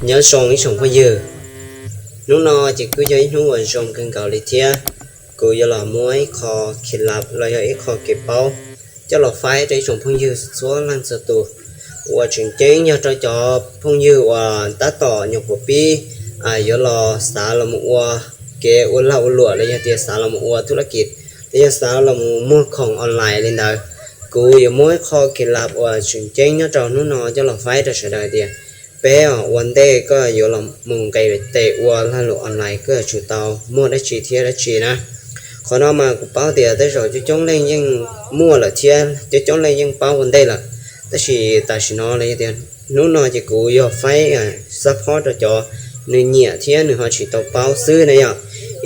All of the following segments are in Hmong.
Nyob zoo ib tsoom phooj ywg, hnub no ces kuj yog ib hnub uas zoo kawg nkaus li thiab. Kuv yuav los muab ib qho kev lab los yog ib qho kev paub coj los faib rau ib tsoom phooj ywg txhua leej txhua tus, uas tseem ceeb yog rau cov phooj ywg uas tab tom nyuam qhuav pib yuav los xav los mus ua kev ua lag ua luam los yog tias xav los mus ua thub lab kis los yog xav los mus muag khoom online li ntawd. Kuv yuav muab ib qho kev lab uas tseem ceeb nyob rau hnub no coj los faib rau sawv daws tias peb ua ntej koj yuav los mus nqis tes ua lag luam online koj yuav tsum tau muag dab tsi thiab dab tsi na. Qhov no mas kuv paub tias tej zaum coob coob leej yeej muaj lawm thiab coob coob leej yeej paub ua ntej lawm, tab sis tam sim no los yog tias hnub no ces kuv yog faib xab phob rau cov nws nyiam thiab nws ho tsis tau paub xwb na yom.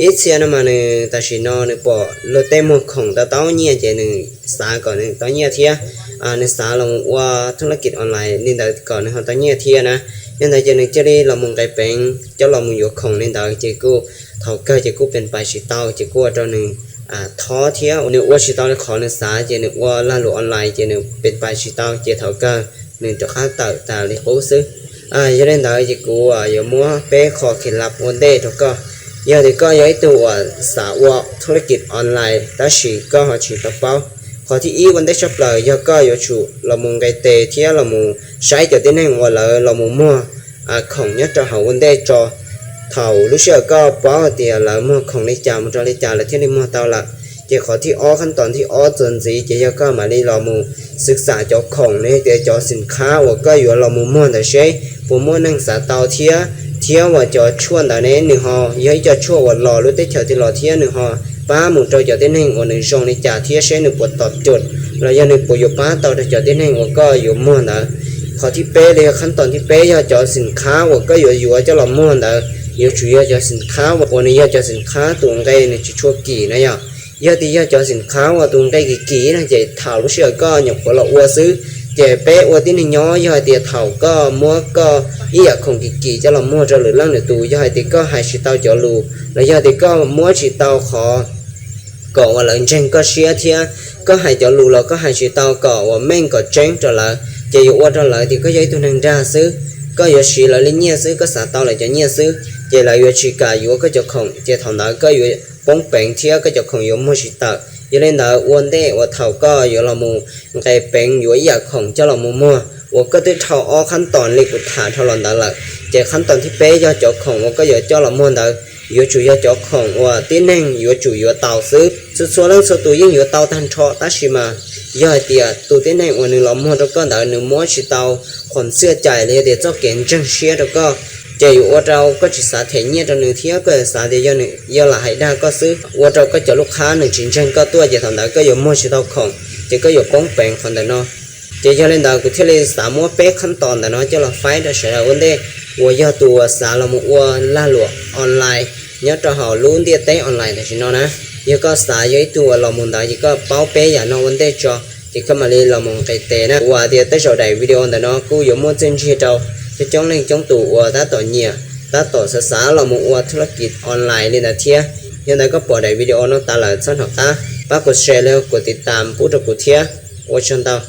Ib txhia no mas nws tam sim no nws pom luag tej muag khoom tau tau nyiaj ces nws xav kom nws tau nyiaj thiab, nws xav los ua thub lab kis online li ntawd kom nws ho tau nyiaj thiab na. Yog ntawd ces nws cia li los mus nqis peev coj los mus yuav khoom li ntawd ces kuj thaum kawg ces kuj pes pais tsis tau ces kuj ua rau nws thob thiab nws ua tsis tau li qhov nws xav ces nws ua lag luam online ces nws pes pais tsis tau ces thaum kawg nws rov qab tawm tas li qub xwb. Yog li ntawd ces kuv yuav muab peb qho kev lab ua ntej rau koj. Yog tias koj yog ib tug uas xav ua thub lab kis online tab sis koj ho tsis tau paub, qhov thib ib ua ntej tshaj plaws yog koj yuav tsum los mus nqis tes thiab los mus saib cov tib neeg uas lawv los mus muag khoom nyob rau hauv ua ntej tso. Thaum lub sij hawm koj paub hais tias lawv muag khoom li cas mus rau li cas lawv thiaj li muag tau lawm, ces qhov thib ob, khab toom thib ob txuas ntxiv ces yog koj mam li los mus xwv xam cov khoom los yog tias cov xim khab uas koj yuav los mus muag ntawd seb puas muaj neeg xav tau thiab, thiab uas cov tshuaj ntawd ne nws ho yog ib co tshuaj uas los lub teb chaws twg los thiab nws ho pab mus rau cov tib neeg uas nws zoo li cas thiab seb nws puas tom cuj los yog nws puas yuav pab tau rau cov tib neeg uas koj yuav muag ntawd. Qhov thib peb los yog khab toom thib peb yog cov xim khab uas koj yuav yuav coj los muag ntawd yuav tsum yog cov xim khab uas nws yog cov xim khab tus nqe nws tsis tshua kim na yom. Yog tias yog cov xim khab uas tus nqe kim kim no ces thaum lub sij hawm koj nyuam qhuav los ua xwb, ces peb ua tib neeg nyob yog hais tias thaum koj muab koj ib yam khoom kim kim coj los muag rau lwm leej lwm tus yog hais tias koj hais tsis tau cov lus los yog tias koj muab tsis tau qhov kom uas lawv ntseeg koj siab thiab koj hais cov lus los koj hais tsis tau kom uas meej kom tseeb rau lawv ces yuav ua rau lawv tias koj yog ib tug neeg dag xwb, koj yuav siv lawv li nyiaj xwb, koj xav tau lawv cov nyiaj xwb ces lawv yuav tsis kam yuav koj cov khoom ces thaum ntawd koj yuav poob peev thiab koj cov khoom yuav muag tsis tawm. Yog li ntawd ua ntej uas thaum koj yuav los mus nqis peev yuav ib yam khoom coj los mus muag uas koj twb dhau ob khab toom li kuv tham dhau los ntawd lawm, ces khab toom thib peb yog cov khoom uas koj yuav coj los muag ntawd yuav tsum yog cov khoom uas tib neeg yuav tsum yuav tau xwb. Txhua txhua leej txhua tus yeej yuav tau tag nrho tab sis mas yog hais tias tus tib neeg uas nws los muag rau koj ntawd nws muab tsis tau qhov txhia cai los yog tias txoj kev ntseeg siab rau koj, ces yuav ua rau koj tsis xav them nyiaj rau nws thiab koj yuav xav tias yog nws yog lam hais dag koj xwb, ua rau koj cov lub qhab nws tsis ntseeg koj tuaj ces thaum ntawd koj yuav muag tsis tau khoom ces koj yuav poob peev qhov ntawm no. Ces yog li ntawd kuv thiaj li xav muab peb khab toom ntawm no coj los faib rau sawv daws ua ntej uas yog tus uas xav los mus ua lag luam online nyob rau hauv lub ntiaj teb online tam sim no na. Yog koj xav yog ib tug uas los mus ntawd ces koj paub peb yam no ua ntej tso, ces koj mam li los mus nqis tes na. Kuv vam tias tej zaum daim video ntawm no kuj yuav muaj txiaj ntsig rau coob coob leej coob tus uas tab tom nyiam, tab tom xav xav los mus ua thub lab kis online li ntawd thiab. Yog ntawd koj pom daim video no tas lawm txhob hnov qab pab kuv share los kuv tiv tam pub rau kuv thiab. Ua tsaug ntau.